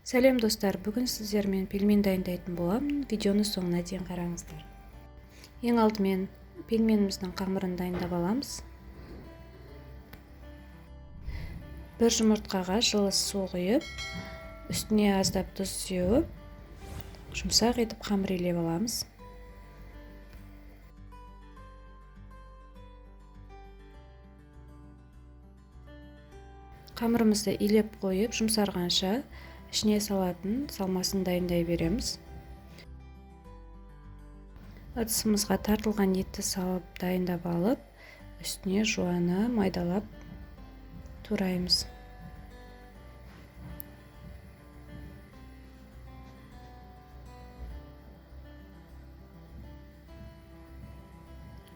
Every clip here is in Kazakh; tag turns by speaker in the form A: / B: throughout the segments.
A: Сәлем, достар! Бүгін сіздермен пельмен дайындайтын боламын. Видеоны соңына дейін қараңыздар. Ең алдымен пельменіміздің қамырын дайындап аламыз. Бір жұмыртқаға жылы су құйып, үстіне аздап тұз сеуіп, жұмсақ етіп қамыр илеп аламыз. Қамырымызды илеп қойып, жұмсарғанша ішіне салатын салмасын дайындай береміз. Ыдысымызға тартылған етті салып дайындап алып, үстіне жуаны майдалап тураймыз.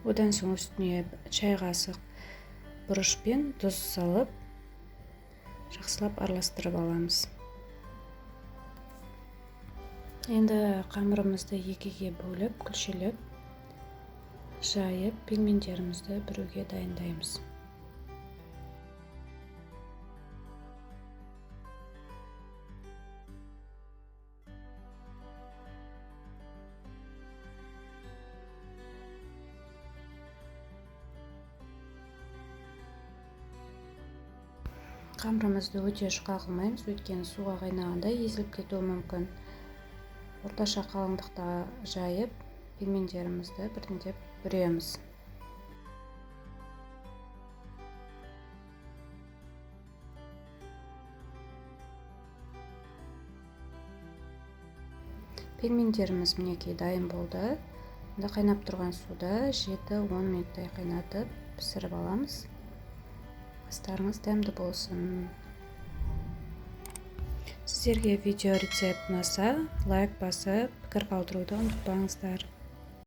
A: Одан соң үстіне чай қасық бұрыш пен тұз салып, жақсылап араластырып аламыз. Енді қамырымызды екіге бөліп, күлшелеп жайып, пельмендерімізді бүруге дайындаймыз. Қамырымызды өте жұқа қылмаймыз, өйткені суға қайнағанда езіліп кетуі мүмкін. Орташа қалыңдықта жайып, пельмендерімізді біртіндеп бүреміз. Пельмендеріміз мінекей дайын болды. Енді қайнап тұрған суда 7-10 минуттай қайнатып пісіріп аламыз. Астарыңыз дәмді болсын. Сіздерге видео рецепт ұнаса, лайк басып, пікір қалдыруды ұмытпаңыздар.